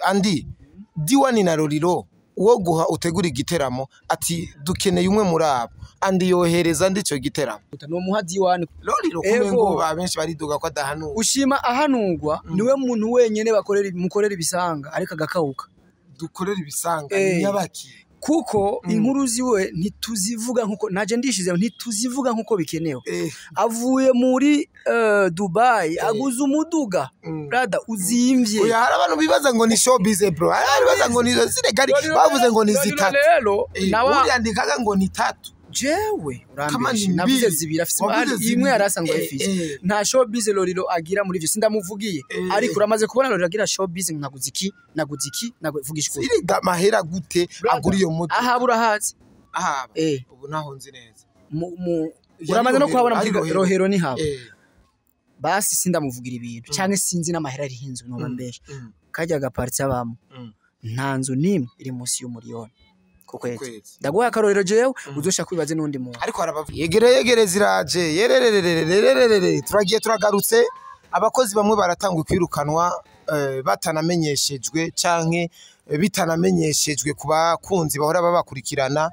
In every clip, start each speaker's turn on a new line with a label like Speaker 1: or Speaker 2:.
Speaker 1: Andi D1 na Lolilo uwo guha utegura igiteramo ati dukeneye umwe muri abo, Andi yohereza ndi ico giteramo.
Speaker 2: Nomuha D1.
Speaker 1: Lolilo
Speaker 2: Ego.
Speaker 1: kumengo ba benshi bariduga ko adahanura.
Speaker 2: Ushima ahanurwa niwe muntu wenyene bakorera mukorera ibisanga ariko agakauka.
Speaker 1: Dukorera ibisanga nyabaki.
Speaker 2: Kuko inkuru ziwe ntituzivuga nkuko naje ndishize, ntituzivuga nkuko bikenewe. Avuye muri Dubai aguze umuduga brother uzimvye.
Speaker 1: Oya, hari abantu bibaza ngo ni showbiz bro, hari abantu bibaza ngo ni zire bavuze ngo ni zitatu.
Speaker 2: Rero nawa
Speaker 1: uriyandikaga ngo ni tatu.
Speaker 2: Jewe
Speaker 1: Kama
Speaker 2: urambeshe
Speaker 1: ni
Speaker 2: navuze
Speaker 1: mbili.
Speaker 2: zibiri afise
Speaker 1: Wavuze
Speaker 2: ari
Speaker 1: zibiri.
Speaker 2: imwe yarasanzwe ayifise. Nta showbiz Lolilo agira muri ivyo sindamuvugiye, ariko uramaze kubona Lolilo agira showbiz naguze iki naguze iki navugisha ukuri.
Speaker 1: Iriga mahera gute agura iyo moto?
Speaker 2: Aha burahazi.
Speaker 1: Aha ubu naho nzi neza.
Speaker 2: Uramaze no kuhabona
Speaker 1: Ari
Speaker 2: muri
Speaker 1: Rohero.
Speaker 2: Rohero ni haba. Basi sindamuvugira ibintu canke sinzi n'amahera ari hinzu noba mbeshe. Kajya gapartse abamo. Nta nzu nimwe iri munsi y'umuriyoni ku kwezi.
Speaker 1: Kwezi.
Speaker 2: Ndaguha akarorero jewe uzosha kwibaze n'undi muntu.
Speaker 1: Ariko harabavuga yegere yegere ziraje yerererererererere turagiye turagarutse. Abakozi bamwe baratangwa kwirukanwa batanamenyeshejwe canke bitanamenyeshejwe ku bakunzi bahora babakurikirana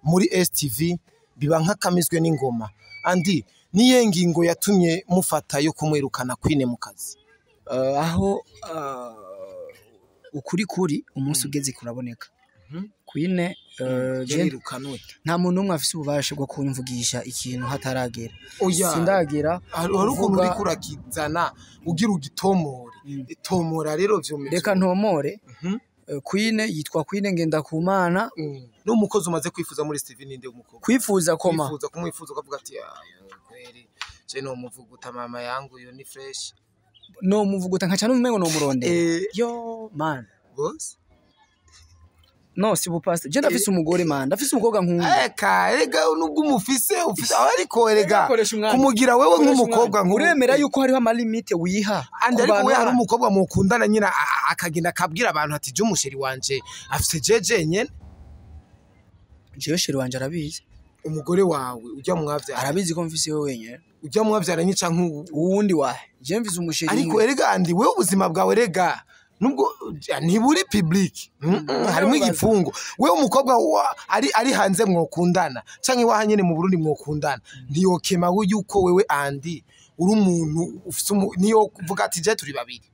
Speaker 1: muri STV, biba nk'akamizwe n'ingoma. Andi niye ngingo yatumye mufata yo kumwirukana Queen mu kazi?
Speaker 2: Aho ukuri kuri umunsi ugeze kuraboneka. Queen
Speaker 1: Yarirukanwe.
Speaker 2: nta muntu n'umwe afise ububasha bwo kumvugisha ikintu hataragera.
Speaker 1: Oya.
Speaker 2: Sindagera.
Speaker 1: Hari ukuntu uriko urakizana ugira ugitomore. Itomora rero vyumeze.
Speaker 2: Reka ntomore. Queen yitwa Queen Ngendakumana.
Speaker 1: N'umukozi umaze kwifuza muri STV ninde umukobwa?
Speaker 2: Kwifuza koma.
Speaker 1: Kwifuza kumwifuza ukavuga ati kweri je no muvuguta mama yangu yo ni fresh.
Speaker 2: No muvuguta nkaca n'umengo no murondera. Yo man.
Speaker 1: Boss.
Speaker 2: No si bupastor. Je ndafise umugore man, ndafise umukobwa nkunda.
Speaker 1: Eka erega nubwo umufise ufise ariko erega kumugira wewe nk'umukobwa nkuru.
Speaker 2: Uremera yuko hariho ama limite wiha.
Speaker 1: Andi ariko we hari umukobwa mukundana nyina akagenda akabwira abantu ati je umusheri wanje afise jeje nyene.
Speaker 2: Jewe sheri wanje arabizi.
Speaker 1: Umugore wawe ujya mwavyara
Speaker 2: arabizi ko mfise wewe wenyene.
Speaker 1: Ujya mwavyara nyica nk'ubu
Speaker 2: uwundi wahe. Je mfise umusheri.
Speaker 1: Ariko erega Andi wewe ubuzima bwawe erega nubwo ntiburi public harimo igipfungo. Wewe umukobwa ari hanze mwokundana canke waha nyene mu Burundi mwokundana ntiyokema yuko wewe Andi uri umuntu ufise niyo kuvuga ati je turi babiri.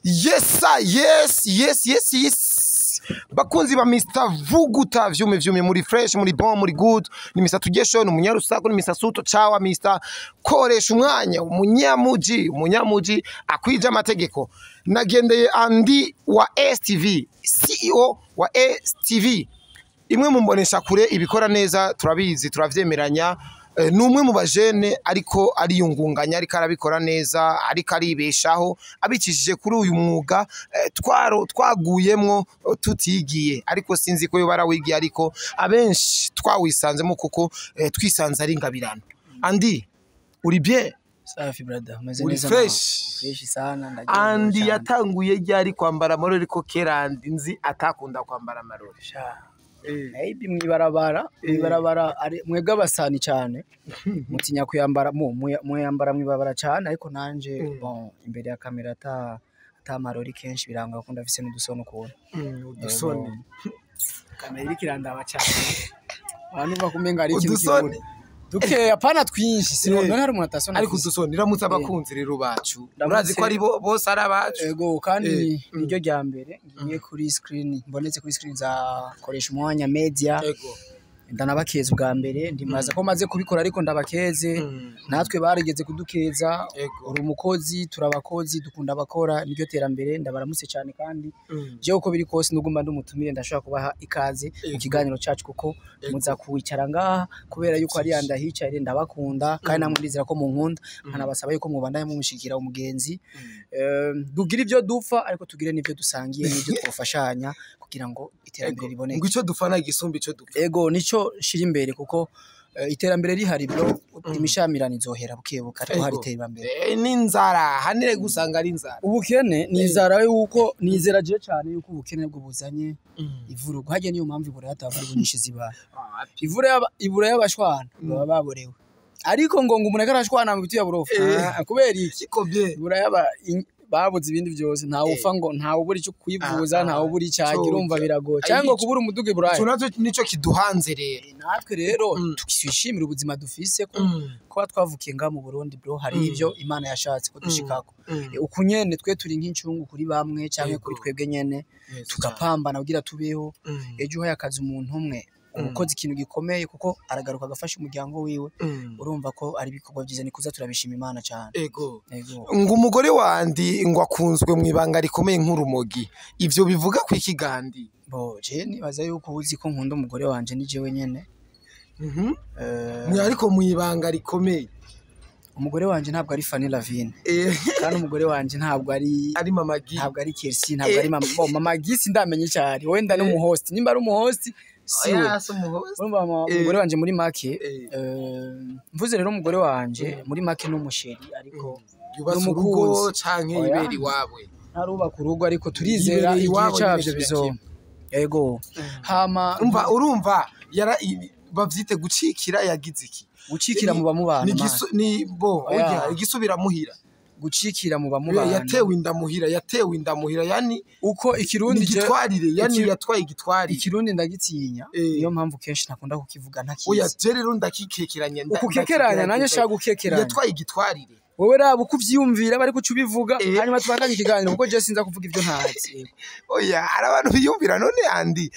Speaker 1: Yes yes yes yes yes. Bakunzi ba Mr Vuguta vyume vyume muri fresh muri bon muri good ni Mr Tugesho ni umunyarusaku ni Mr Suto chawa Mr Koresha umwanya umunyamuji akwije amategeko. Nagendeye Andi wa STV, CEO wa STV, imwe mu mbonesha kure ibikora neza turabizi turavyemeranya. Ni umwe mu bajene ariko ariyungunganya ariko arabikora neza ariko aribeshaho abicishije kuri uyu mwuga twaguyemwo tutigiye ariko sinzi ko yo barawigiye ariko abenshi twawisanzemo kuko twisanze ari ingabirano. Andi uri bien?
Speaker 2: Safi brother, meze
Speaker 1: Uri
Speaker 2: neza.
Speaker 1: Fresh.
Speaker 2: Fresh sana ndagiye.
Speaker 1: Andi yatanguye ryari kwambara amarori ko kera Andi nzi atakunda kwambara amarori.
Speaker 2: Maybe mwibarabara mwibarabara ari mwebwe abasani cyane mutinya kuyambara muyambara mwibabara cyane ariko nanje bon imbere ya kamera ata marori kenshi biranga ko ndafise n'udusoni ukuntu.
Speaker 1: Udusoni.
Speaker 2: Kamera iri kirandaba cyane. Abantu bakumenga ari ikintu kimwe. Duke apana twinshi sino none hari umuntu atasona
Speaker 1: ariko udusoni ramutse abakunzi rero bacu. Urazi ko ari bose ari abacu.
Speaker 2: Ego kandi niryo rya mbere ngiye kuri screen mbonetse kuri screen za Koresha Umwanya Media.
Speaker 1: Ego
Speaker 2: ndanabakeza ubwa mbere ndimaza ko maze kubikora ariko ndabakeze. Natwe barigeze kudukeza. Uri umukozi turabakozi dukunda abakora niryo terambere ndabaramutse cyane kandi je uko biri kose nugumba ndumutumire ndashobora kubaha ikaze mu kiganiro cacu kuko muza kuwicara ngaha kubera yuko ari yandahicaye ndabakunda kandi namwe ndizera ko munkunda nkanabasaba yuko mubandanye mumushikira umugenzi. Dugira ivyo dupfa ariko tugire n'ivyo dusangiye n'ivyo twofashanya kugira ngo iterambere riboneke.
Speaker 1: Ngo ico dufana igisumba ico dupfa.
Speaker 2: Ego nico shira imbere kuko iterambere rihari bro imishamirano izohera bukebuka ariko hari iterambere.
Speaker 1: N'inzara hanire gusanga ari inzara.
Speaker 2: Ubukene ni inzara yuko nizera je cyane yuko ubukene bwo buzanye ivurugo haje niyo mpamvu ibura yatavurugo nyinshi zibaye. Ivura ibura y'abashwana baba baborewe. Ariko ngo umuntu akarashwana mu biti ya burofa. Ah, kubera iki?
Speaker 1: Siko bien.
Speaker 2: Buraya babuze ibindi byose, ntawe upfa ngo ntawe ubura icyo kwivuza, ntawe ubura icyagira, urumva biragoye, cyangwa kubura umuduga i Buraya.
Speaker 1: Ico naco nico kiduhanze rero.
Speaker 2: Natwe rero twishimira ubuzima dufise, ko kuba twavukiye ngaha mu Burundi, bro, hari ibyo Imana yashatse ko dushikako. Uku nyene twe turi nk'incungu kuri bamwe cyangwa kuri twebwe nyene, tugapambana kugira tubeho. Ejo uhaye akazi umuntu umwe, uba ukoze ikintu gikomeye, kuko aragaruka agafasha umuryango wiwe. Urumva ko ari ibikorwa byiza, ni kuza turabishima Imana cyane. Ego.
Speaker 1: Ngo umugore wandi ngo akunzwe mu ibanga rikomeye nk'urumogi, ivyo bivuga ku iki gandi?
Speaker 2: Bo je nibaza yuko uzi ko nkunda umugore wanje ni jewe nyene.
Speaker 1: Mwe ariko mu ibanga rikomeye.
Speaker 2: Umugore wanje ntabwo ari Fanny Lavine, kandi umugore wanje ntabwo ari
Speaker 1: Ari Mama Gi.
Speaker 2: Ntabwo ari Kersi, ntabwo ari mama, bo Mama Gisi ndamenye cyane, wenda ni umuhost, nimba ari umuhost si we.
Speaker 1: Oya, si umuhost.
Speaker 2: Urumva umugore wanje muri make, mvuze rero umugore wanje muri make ni umusheri, ariko
Speaker 1: Yubatse
Speaker 2: n'umukunzi.
Speaker 1: urugo canke
Speaker 2: Oya.
Speaker 1: yibera iwawe?
Speaker 2: Ntarubaka urugo, ariko turizera
Speaker 1: Yibereye
Speaker 2: igihe
Speaker 1: iwabo
Speaker 2: cyabyo
Speaker 1: nyene.
Speaker 2: bizoba. Yego, hama
Speaker 1: Umva, urumva yara bavyite gucikira, yagize iki?
Speaker 2: Gucikira mu bamubana,
Speaker 1: Ni
Speaker 2: man.
Speaker 1: ni bo
Speaker 2: Oya.
Speaker 1: oya, igisubira muhira.
Speaker 2: Gucikira mu bamubana.
Speaker 1: Yatewe inda muhira, yatewe inda muhira, yani
Speaker 2: Uko ikirundi
Speaker 1: ni gitwarire, yani yatwaye igitwarire.
Speaker 2: Ikirundi ndagitinya, niyo mpamvu kenshi ntakunda kukivuga ntakizi.
Speaker 1: Oya, je rero ndakikekeranya
Speaker 2: Ukukekeranya nanjye nshaka gukekeranya.
Speaker 1: Yatwaye igitwarire.
Speaker 2: Wowe raba uko uvyiyumvira, bari kuca ubivuga, hanyuma tubandanye ikiganiro, kuko je sinza kuvuga ibyo ntazi.
Speaker 1: Oya, hari abantu biyumvira none andi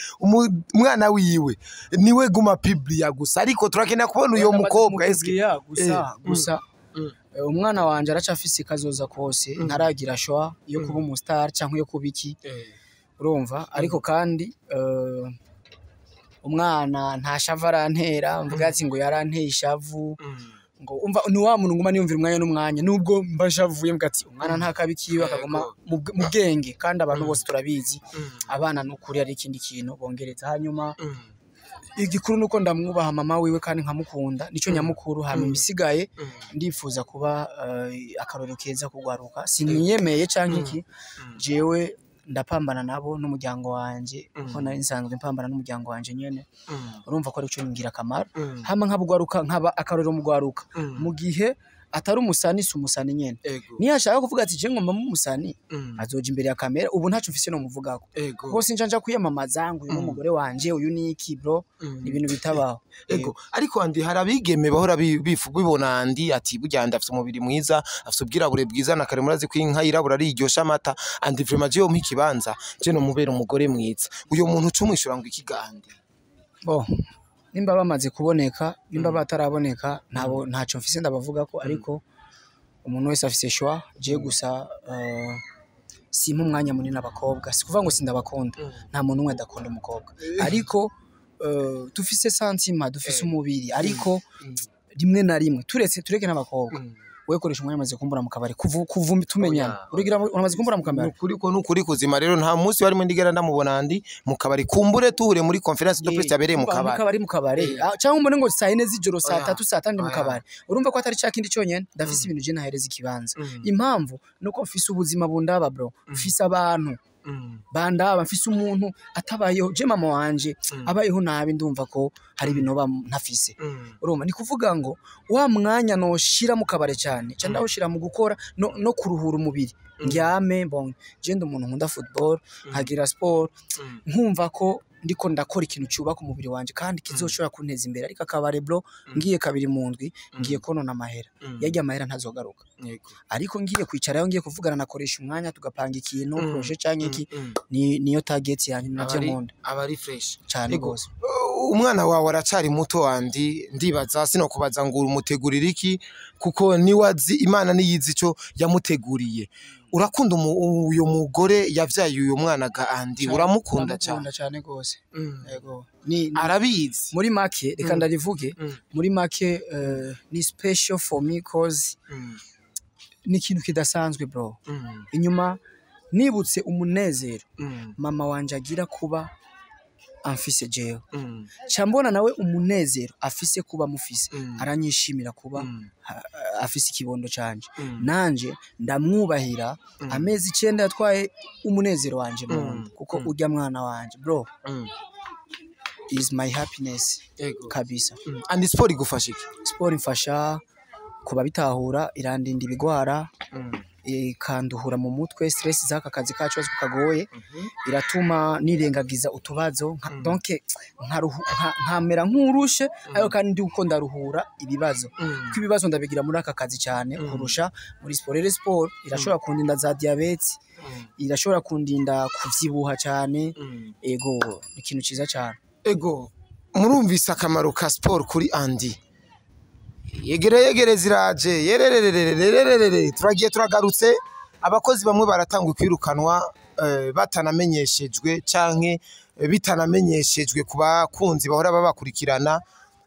Speaker 1: umwana wiwe niwe guma publia gusa, ariko turakenera kubona uyo mukobwa eske.
Speaker 2: Kumubwira gusa gusa umwana wanje aracafise kazoza kose, ntaragira choix yo kuba umustar canke yo kuba iki, urumva? Ariko kandi umwana nta shavu arantera, mvuga ati ngo yaranteye ishavu, ngo umva ni wa muntu nguma niyumvira umwanya n'umwanya, nubwo mba nshavuye, mbwa ati umwana nta kabi kiwe, akaguma mu bwenge. Kandi abantu bose turabizi, abana n'ukuri ari ikindi kintu bongereza. Hanyuma igikuru nuko ndamwubaha mama wiwe kandi nkamukunda, nico nyamukuru. Hanyuma ibisigaye, ndifuza kuba akarorero keza kugwaruka. Siniyemeye canke iki, jewe ndapambana nabo n'umuryango wanje, kuko nari nsanzwe mpambana n'umuryango wanje nyene. Urumva ko ari cyo ngirakamaro, hama nkabugwaruka, nkaba akarorero mu gwaruka. Mu gihe atari umusani, si umusani nyene. Niyo ashaka kuvuga ati je ngomba umusani, azoja imbere ya kamera. Ubu ntaco mfise no muvugako, kuko sinja nja kwiyamamaza ngo uyu ni umugore wanje, uyu ni iki, bro, ni ibintu bitabaho.
Speaker 1: Ego, ariko andi hari abigeme bahora bibona andi ati burya andi afite umubiri mwiza, afite ubwirabure bwiza, na kare murazi ko inka yirabura ari iryosha amata, andi vraiment jewe mpa ikibanza, je no mubera umugore mwiza. Uyo muntu ucumwishura ngo ikigandi?
Speaker 2: Bo nimba bamaze kuboneka, nimba bataraboneka, ntabo ntaco mfise ndabavuga ko, ariko umuntu wese afise choix. Je gusa simpa umwanya munini abakobwa. Si kuvuga ngo sindabakunda, nta muntu umwe adakunda umukobwa, ariko dufise sentiment, dufise umubiri, ariko rimwe na rimwe turetse tureke n'abakobwa. Wewe koresha umwanya, umaze kumbura mu kabari kuva tumenyana?
Speaker 1: Oya.
Speaker 2: Urigira uramaze kumbura mu kabari?
Speaker 1: Nukuri ko nukuri kuzima rero, nta munsi warimo ndigera ndamubona andi mu kabari, kumbure tuhure muri conférence de presse yabereye mu
Speaker 2: Mu
Speaker 1: kabari.
Speaker 2: kabari, mu kabari. Ah, cyangwa umbone ngo saa 4 z'ijoro, saa
Speaker 1: Oya.
Speaker 2: 3, saa 5 ndi mu
Speaker 1: Oya.
Speaker 2: kabari, urumva ko atari cya kindi cyonyene. Ndafise ibintu je ntahereza ikibanza. Impamvu nuko mfise ubuzima bundaba, bro, mfise abantu bandaba, mfise umuntu atabayeho. Je mama wanje abayeho nabi, ndumva ko hari ibintu ba ntafise. Urumva ni kuvuga ngo wa mwanya noshira mu kabare cyane cyane ndawushira mu gukora no kuruhura umubiri, ndyame. Bon, je ndi umuntu nkunda football, nkagira sport, nkumva ko ndiko ndakora ikintu cyubaka umubiri wanje kandi kizoshobora kunteza imbere. Ariko akabare, bro, ngiye kabiri mu ndwi, ngiye konona amahera, yarya amahera ntazogaruka. Ariko ngiye kwicarayo, ngiye kuvugana, nakoresha umwanya tugapanga ikintu, projet canke iki, ni niyo target yanjye, navyo nkunda.
Speaker 1: Abari fresh.
Speaker 2: Cyane
Speaker 1: Ego.
Speaker 2: gose.
Speaker 1: Umwana wawe aracari muto andi, ndibaza sinokubaza ngo umutegurira iki, kuko niwe azi, Imana niyizi ico yamuteguriye. Urakunda uyo mugore yavyaye uyo mwana ga andi? Uramukunda cyane?
Speaker 2: Ndamukunda cyane gose. Yego,
Speaker 1: Arabizi?
Speaker 2: Muri make, reka ndarivuge muri make, ni special for me cause ni ikintu kidasanzwe, bro. Inyuma nibutse umunezero mama wanje agira kuba amfise jewe, ca mbona nawe umunezero afise kuba mufise, aranyishimira kuba afise ikibondo canje. Nanje ndamwubahira amezi 9 yatwaye umunezero wanje mu nda, kuko urya mwana wanje, bro. is my happiness kabisa.
Speaker 1: Andi, sport igufasha iki?
Speaker 2: Sport imfasha kuba bitahura, irandinda ibigwara, ikanduhura mu mutwe stress z'aka kazi kacu ko kagoye, iratuma nirengagiza utubazo, donc nkamera nk'urushe, ariko kandi ndi uko ndaruhura ibibazo, kuko ibibazo ndabigira muri aka kazi cyane kurusha muri sport. Rero sport irashobora kundinda za diabète, irashobora kundinda kuvyibuha cyane. Ego, ni ikintu ciza cyane.
Speaker 1: Ego, murumvise akamaro ka sport kuri Andy. Yegere yegere ziraje yererererererere, turagiye turagarutse. Abakozi bamwe baratangwa kwirukanwa batanamenyeshejwe canke bitanamenyeshejwe ku bakunzi bahora babakurikirana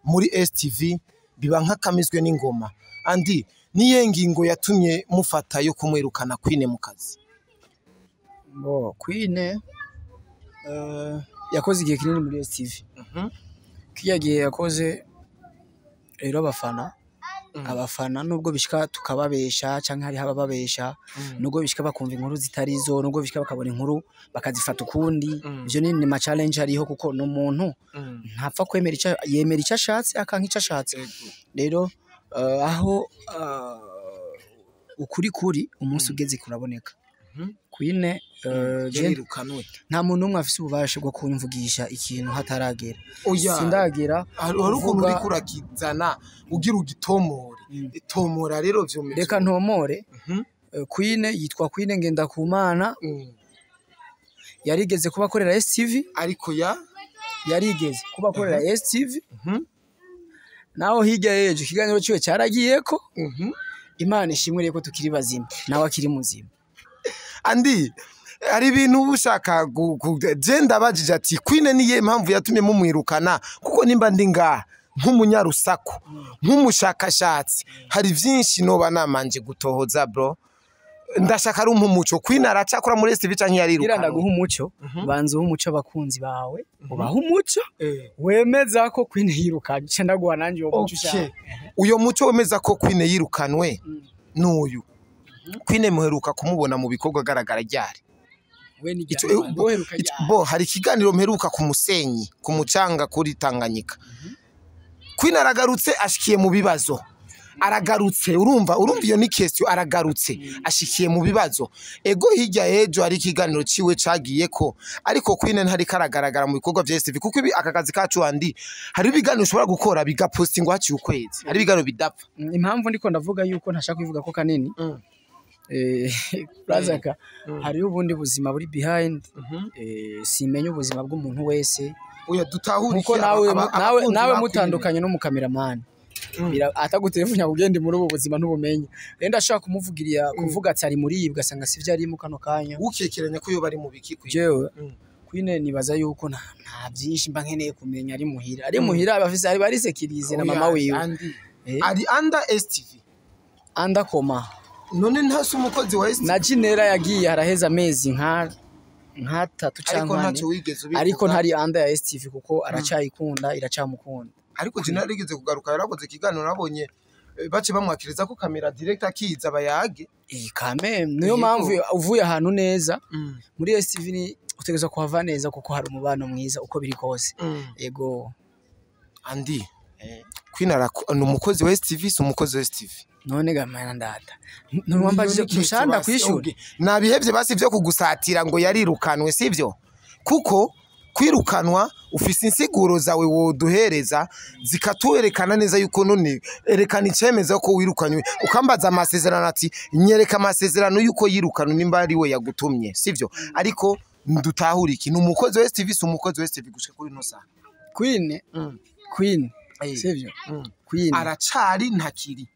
Speaker 1: muri STV, biba nk'akamizwe n'ingoma. Andy, niye ngingo yatumye mufata yo kumwirukana Queen mu kazi?
Speaker 2: Bo, Queen yakoze igihe kinini muri STV. Kiriya gihe yakoze rero, abafana nubwo bishika tukababesha canke hariho abababesha, nubwo bishika bakumva inkuru zitari zo, nubwo bishika bakabona inkuru bakazifata ukundi, ivyo ni ma challenge ariho, kuko ni umuntu ntapfa kwemera ico yemera, icyo ashatse akanka icyo ashatse. Rero aho ukuri kuri umunsi ugeze kuraboneka. Queen
Speaker 1: Yarirukanwe.
Speaker 2: Nta muntu n'umwe afise ububasha bwo kumvugisha ikintu hataragera.
Speaker 1: Oya.
Speaker 2: Sindagera
Speaker 1: hari ukuntu
Speaker 2: kuvuga.
Speaker 1: Uriko urakizana ugira ugitomore, itomora rero vyumeze.
Speaker 2: Reka ntomore. Queen yitwa Queen Ngendakumana, yarigeze kuba akorera STV.
Speaker 1: Ariko ya
Speaker 2: Yarigeze kuba akorera STV. Naho hirya y'ejo ikiganiro ciwe cyaragiyeko. Imana ishimwe rero ko tukiri bazima, nawe akiri muzima.
Speaker 1: Andi, hari ibintu uba ushaka je ndabajije ati Queen niye impamvu yatumye mumwirukana, kuko nimba ndi ngaha nk'umunyarusaku, nk'umushakashatsi, hari vyinshi noba namanje gutohoza. Bro, ndashaka ari umuco, Queen aracakora muri STV canke
Speaker 2: Kugira
Speaker 1: yarirukana?
Speaker 2: ndaguha umuco, banza uhe umuco abakunzi bawe, ubahe umuco wemeza ko Queen yirukanye, nca ndaguha nanjye uwo muco
Speaker 1: Okay.
Speaker 2: ushaka.
Speaker 1: Uyo muco wemeza ko Queen yirukanwe n'uyu. Queen muheruka kumubona mu bikorwa agaragara ryari?
Speaker 2: We ni woheruka ryari?
Speaker 1: Bo, hari ikiganiro mperuka ku musenyi, ku mucanga kuri Tanganyika. Queen aragarutse, ashikiye mu bibazo, aragarutse. Urumva iyo ni question. Aragarutse, ashikiye mu bibazo. Ego, hirya y'ejo hari ikiganiro ciwe cagiye ko, ariko Queen ntari karagaragara mu bikorwa vya STV, kuko ibi aka kazi kacu, andi, hari ibiganiro ushobora gukora bigapostingwa haciye ukwezi, hari ibiganiro bidapfa.
Speaker 2: Impamvu ndiko ndavuga yuko ntashaka kubivuga ko kanini, urazaka hariho ubundi buzima buri behind. Simenya ubuzima bw'umuntu wese.
Speaker 1: Oya, dutahure.
Speaker 2: Nkuko
Speaker 1: Iki
Speaker 2: nawe nawe
Speaker 1: abakunzi
Speaker 2: nawe
Speaker 1: ba Queen.
Speaker 2: Mutandukanye n'umukameramani, atagutelefone ugende muri ubu buzima ntubumenye. Rero ndashaka kumuvugirira kuvuga ati ari muri ibi, ugasanga sivyo arimo kano kanya.
Speaker 1: Ukekeranya ko yoba ari mu biki, Queen?
Speaker 2: Jewe Queen nibaza yuko nta byinshi mba nkeneye kumenya. Ari muhira, ari muhira, abafise ari bari sécurisé na mama
Speaker 1: Oya,
Speaker 2: wiwe.
Speaker 1: Andy.
Speaker 2: Eh.
Speaker 1: Ari under STV.
Speaker 2: Anda koma.
Speaker 1: None ntasi umukozi wa STV?
Speaker 2: Na Jinera yagiye haraheza amezi nka nk'atatu
Speaker 1: Ariko
Speaker 2: canke ane.
Speaker 1: ntacyo wigeze ubivuga.
Speaker 2: Ariko ntari under ya STV, kuko aracayikunda, iracamukunda.
Speaker 1: Ariko Jinera yarigeze kugaruka, yarakoze ikiganiro, nabonye bace bamwakiriza ko kamera direct akiza bayage.
Speaker 2: Eh, kame niyo
Speaker 1: Yego.
Speaker 2: mpamvu uvuye ahantu neza muri STV ni utegerezwa kuhava neza, kuko hari umubano mwiza uko biri kose. Ego.
Speaker 1: Andi, Queen ni umukozi wa STV, si umukozi wa STV?
Speaker 2: None gamana ndata ntiwambajije ntushanda kwishura.
Speaker 1: Nabihevye basi vyo kugusatira ngo yarirukanwe, sivyo? Kuko kwirukanwa ufise insiguro zawe woduhereza zikatuwerekana neza yuko none erekana icemeza ko wirukanywe, ukambaza amasezerano, ati nyereka amasezerano yuko yirukanwe nimba ari we yagutumye, sivyo? Ariko ndutahura iki: ni umukozi wa STV, si umukozi wa STV gushika kuri ino saha?
Speaker 2: Queen, Queen, sivyo? Queen
Speaker 1: Aracari, ntakiri?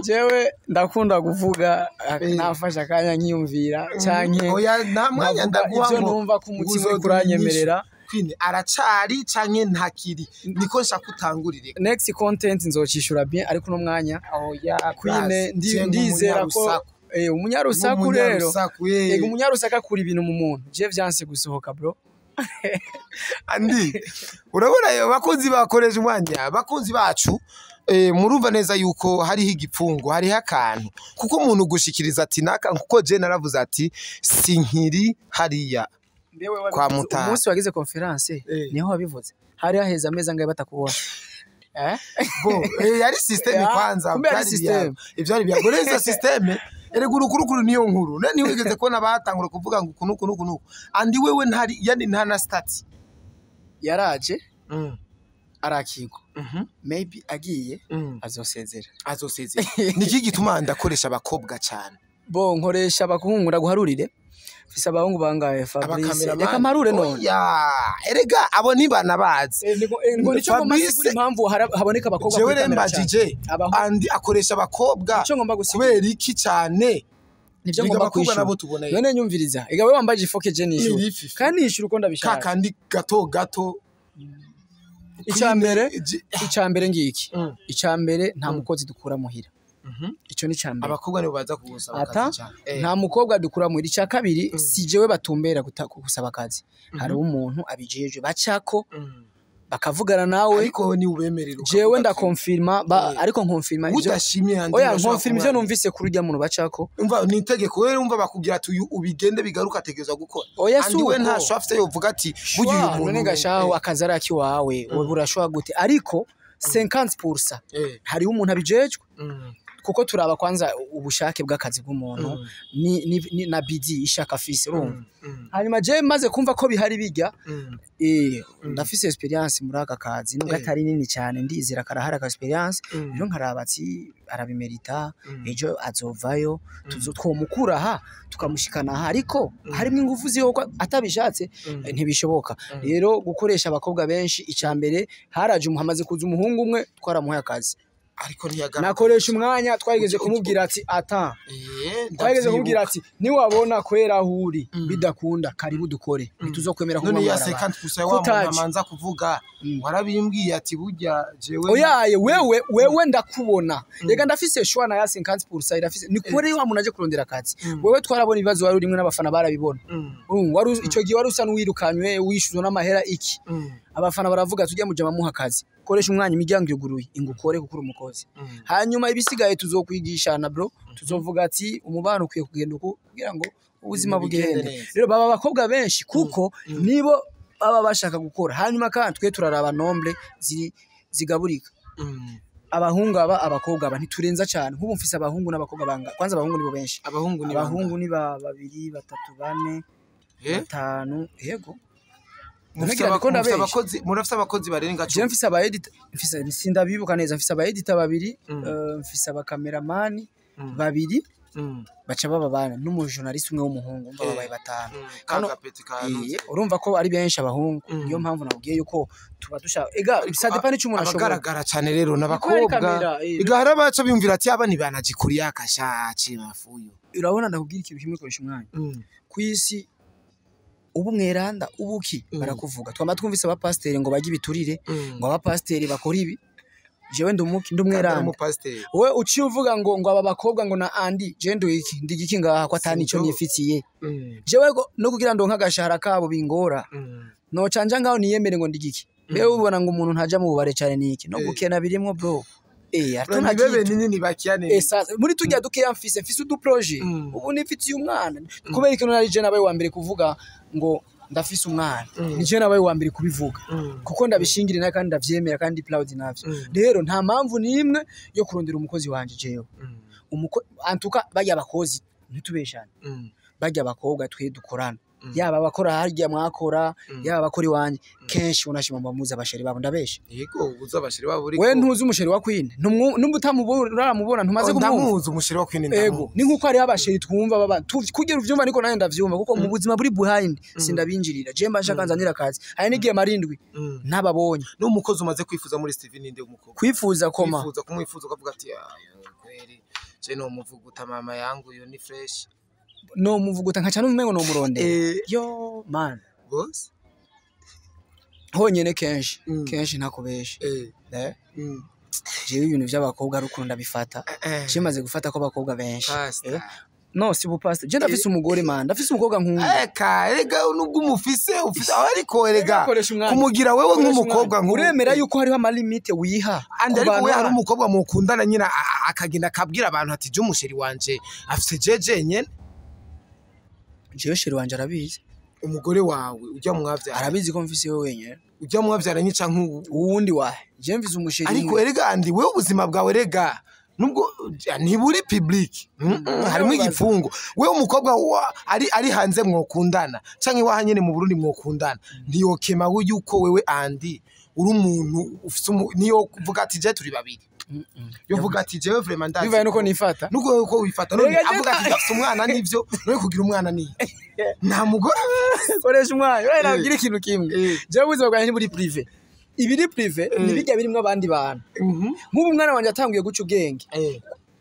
Speaker 2: Jewe ndakunda kuvuga nafashe akanya nkiyumvira canke
Speaker 1: Oya, nta mwanya
Speaker 2: nkavuga
Speaker 1: ndaguha
Speaker 2: ivyo
Speaker 1: ngo
Speaker 2: numva ko umutima
Speaker 1: uzoduha
Speaker 2: uriko uranyemerera.
Speaker 1: inyishu. Queen aracari canke ntakiri? Niko nshaka utangurire.
Speaker 2: Next content nzocishura bien, ariko uno mwanya
Speaker 1: Oya.
Speaker 2: Queen ndizera ko umunyarusaku rero, ego, umunyarusaku akura ibintu mu muntu. Je vyanse gusohoka, bro.
Speaker 1: Andi, urabona ayo bakunzi bakoresha umwanya, abakunzi bacu, murumva neza yuko hariho igipfungu, hariho akantu, kuko umuntu gushikiriza ati naka, kuko je naravuze ati sinkiri hariya. Kwa Mutara.
Speaker 2: Umunsi wagize conférence niho wabivuze, hari haheze amezi angahe batakubona?
Speaker 1: Bo yari système kwanza.
Speaker 2: Kumbe yari système.
Speaker 1: Ivyari bya gore izo système, erega urukurukuru niyo nkuru. None ntiwigeze kubona batangura kuvuga ngo uku nuku nuku nuku? Andi wewe ntari, yani nta na statut.
Speaker 2: Yaraje arakigwa, maybe agiye azosezera.
Speaker 1: Azosezera. Niki gituma ndakoresha abakobwa cyane?
Speaker 2: Bo nkoresha abahungu, ndaguharurire. Mfise abahungu bangahe, Fabrice?
Speaker 1: Abakameramani.
Speaker 2: Reka mparure none.
Speaker 1: Oya, erega abo ntibanabazi.
Speaker 2: Ngo nico ngomba
Speaker 1: Fabrice-
Speaker 2: sigura impamvu haboneka abakobwa
Speaker 1: Jewe
Speaker 2: kuri
Speaker 1: rero
Speaker 2: kamera cyane.
Speaker 1: mbajije
Speaker 2: Abahungu-
Speaker 1: Andi akoresha abakobwa
Speaker 2: Nico ngomba gusigura.
Speaker 1: kubera iki cyane?
Speaker 2: Nivyo
Speaker 1: Biga
Speaker 2: ngomba
Speaker 1: abakobwa
Speaker 2: kwishura.
Speaker 1: nabo tubona.
Speaker 2: None nyumviriza, ega wewe wambaje ifoke, je nishura.
Speaker 1: Ni ififi.
Speaker 2: Kandi nishura uko
Speaker 1: Ka
Speaker 2: ndabishaka.
Speaker 1: kandi gato gato.
Speaker 2: Icambere,
Speaker 1: Ji-
Speaker 2: icambere ngiki, icambere, nta mukozi dukura muhira. Ico ni icambere.
Speaker 1: Abakobwa nibo baza kugusaba
Speaker 2: Ata
Speaker 1: akazi cyane.
Speaker 2: nta mukobwa dukura muhira. Icya kabiri, si jewe batumbera gusaba akazi, hari umuntu abijejwe bacako bakavugana nawe.
Speaker 1: Ariko ni ubemerera
Speaker 2: Jewe
Speaker 1: ukavuga ati,
Speaker 2: ndakonfirma ariko nkonfirma ivyo
Speaker 1: udashimye Andi
Speaker 2: oya,
Speaker 1: urashobora
Speaker 2: nkonfirma ivyo
Speaker 1: kumwanga.
Speaker 2: numvise kuri urya muntu bacako.
Speaker 1: Umva, ni itegeko rero, umva, bakubwira ati uyu ubigende bigaruka, ategerezwa gukora.
Speaker 2: Oya, si
Speaker 1: Andi we
Speaker 2: uko.
Speaker 1: nta shwa afite yovuga ati burya uyu
Speaker 2: Shwa,
Speaker 1: muntu
Speaker 2: none gashaho akazi ari akiwawe, wowe urashobora gute? Ariko 50% hariho umuntu abijejwe, kuko turaba kwanza ubushake bw'akazi bw'umuntu ni na bidi ishaka afise, urumva? Hanyuma je maze kumva ko bihari bijya, ndafise experience muri aka kazi nubwo atari nini cyane, ndizera karahari aka experience. Rero nkaraba ati arabimerita, ejo azovayo, tuzo twomukura aha tukamushikana aha, ariko harimo ingufu ziho ko atabishatse ntibishoboka. Rero gukoresha abakobwa benshi, icya mbere haraje hamaze kuza umuhungu umwe, twaramuhaye akazi.
Speaker 1: Ariko ntiyagaragara.
Speaker 2: Nakoresha umwanya, twageze kumubwira ati ata twageze kumubwira ati niwabona kwera aho uri bidakunda, karibu dukore, ntituzokwemera
Speaker 1: None
Speaker 2: kuba
Speaker 1: ya
Speaker 2: mwarabantu.
Speaker 1: 50% wa muntu
Speaker 2: Kutaje.
Speaker 1: amanza kuvuga, warabimbwiye ati burya jewe
Speaker 2: Oyaye, wewe ndakubona rega, ndafise shwa na ya 50% irafise ni kuri wa muntu aje kurondera akazi. Wewe twarabona ibibazo wari urimwe n'abafana barabibona. Wari ico gihe wari usa n'uwirukanywe, wishyuzwa n'amahera iki. Abafana baravuga tujya mu jama, muha akazi, koresha umwanya, imiryango yuguruye, ingukore kuko uri umukozi. Hanyuma ibisigaye tuzokwigishana bro, tuzovuga ati umubano ukwiye kugenda uku kugira ngo ubuzima
Speaker 1: Ibintu bigende
Speaker 2: bugende.
Speaker 1: neza.
Speaker 2: Rero baba abakobwa benshi kuko nibo baba bashaka gukora. Hanyuma kandi twe turaraba nombre ziri zigaburika, abahungu aba, abakobwa aba, ntiturenza cyane. Nk'ubu mfise abahungu n'abakobwa banga, kwanza abahungu nibo benshi.
Speaker 1: Abahungu ni
Speaker 2: Abahungu ni ba babiri, batatu, bane, batanu, yego.
Speaker 1: Mufite
Speaker 2: None ndiko ndabesha.
Speaker 1: Murafite abakozi barenga
Speaker 2: Je
Speaker 1: 10?
Speaker 2: mfise aba editor, mfise, sindabibuka neza, mfise aba editor babiri, mfise aba cameraman babiri, baca baba bana n'umujournaliste umwe w'umuhungu, umva, babaye batanu. Kano-
Speaker 1: Kagapeti kanutse.
Speaker 2: Urumva ko ari benshi abahungu. Niyo mpamvu nakubwiye yuko tuba dushaka, ega ça dépend n'icyo umuntu ashobora.
Speaker 1: Abagaragara cyane rero
Speaker 2: Niko ari
Speaker 1: n'abakobwa.
Speaker 2: kamera.
Speaker 1: Ega hari abaca biyumvira ati aba ntibanagikuriye akashaci mafuyo.
Speaker 2: Urabona, ndakubwira ikintu kimwe, koresha umwanya ku isi, ubu mweranda ubuki barakuvuga. Twama twumvise abapasiteri ngo bajye ibiturire, ngo abapasiteri bakora ibi. Jewe ndi umuki? Ndi umweranda.
Speaker 1: Umupasiteri.
Speaker 2: Wowe uciye uvuga ngo aba bakobwa ngo na Andi, je ndi iki? Ndi igiki ngaha ko atani ico
Speaker 1: Sinjo.
Speaker 2: nifitiye jewe no kugira ndonke agashahara kabo bingora, nocanja ngaho niyemere ngo ndi igiki? Mbe ubona ngo umuntu ntaja mu bubare cane niki no gukena birimwo bro, atuna
Speaker 1: Bebe
Speaker 2: kitu.
Speaker 1: nini bakiane.
Speaker 2: Sasa muri tujya dukeya mfise uduprojet. Ubu nifitiye umwana kubera ikintu nari je nabaye wa mbere kuvuga ngo ndafise umwana, ni je nabaye wa mbere kubivuga kuko ndabishingira nawe kandi ndavyemera kandi proud navyo. Rero nta mpamvu n'imwe yo kurondera umukozi wanje jewe. Antuka barya abakozi ntitubeshane, barya abakobwa twe dukorana, yaba abakora harya mwakora, yaba abakora iwanje, kenshi unashima muzi abasheri babo, ndabesha?
Speaker 1: Yego, uzi abasheri babo uri.
Speaker 2: We ntuzi umusheri wa Queen? Numva utamubona, uramubona, ntumaze kumwumva?
Speaker 1: Ndamuzi umusheri wa Queen.
Speaker 2: Ego.
Speaker 1: Ndamuzi.
Speaker 2: Ni nkuko hariho abasheri twumva baba kugira uvyumva, niko nawe ndavyumva, kuko mu buzima buri behind sindabinjirira. Je mba nshaka nzanira akazi, hari n'igihe marindwi ntababonye.
Speaker 1: N'umukozi umaze kwifuza muri Steve ninde umukobwa?
Speaker 2: Kwifuza koma?
Speaker 1: Kwifuza, kumwifuza ukavuga ati "Ah, kweli je no muvuguta mama yangu yo ni fresh."
Speaker 2: No muvuguta nkaca n'umengo no murondera. Yo man.
Speaker 1: Boss.
Speaker 2: Honyene kenshi kenshi ntakubesha. Jewe ibintu vy'abakobwa ari ukuntu ndabifata. Je maze gufata ko abakobwa benshi
Speaker 1: Pastor.
Speaker 2: No si bupastor, je ndafise umugore man, ndafise umukobwa nkunda.
Speaker 1: Eka erega nubwo umufise ufise ariko erega
Speaker 2: Koresha umwanya.
Speaker 1: kumugira wewe
Speaker 2: Koresha
Speaker 1: nk'umukobwa
Speaker 2: umwanya.
Speaker 1: nk'ubu
Speaker 2: Uremera yuko hariho amalimite wiha
Speaker 1: Andi
Speaker 2: ku
Speaker 1: ariko
Speaker 2: bantu
Speaker 1: we hari
Speaker 2: bandi.
Speaker 1: umukobwa mukundana nyine akagenda akabwira abantu ati je umusheri wanje afise jeje nyene?
Speaker 2: Jewe chéri wanje arabizi.
Speaker 1: Umugore wawe ujya mwavyara
Speaker 2: Arabizi ko mfise we wenyene.
Speaker 1: Ujya mwavyaranye canke
Speaker 2: Uwundi wahe? Je mfise umu chéri
Speaker 1: Ariko
Speaker 2: umwe.
Speaker 1: erega Andi, wewe ubuzima bwawe rega nubwo ntiburi public, harimo igipfungu. Wewe umukobwa ari hanze mwokundana canke iwaha nyene mu Burundi mwokundana, ntiyokema yuko wewe Andi uri umuntu ufise niyo kuvuga ati je turi babiri, yovuga ati jewe vraiment ndazi
Speaker 2: Bivaye nuko nifata.
Speaker 1: Nuko uko wifata none
Speaker 2: Erega je
Speaker 1: avuga ati ndafise umwana nivyo, none kugira umwana ni nta mugore.
Speaker 2: Koresha umwanya wewe, nabwira ikintu kimwe. Jewe ubuzima bwanjye ntiburi privé. Ibiri privé ni bijya birimwo abandi bantu. Nk'ubu umwana wanje atanguye guca ubwenge,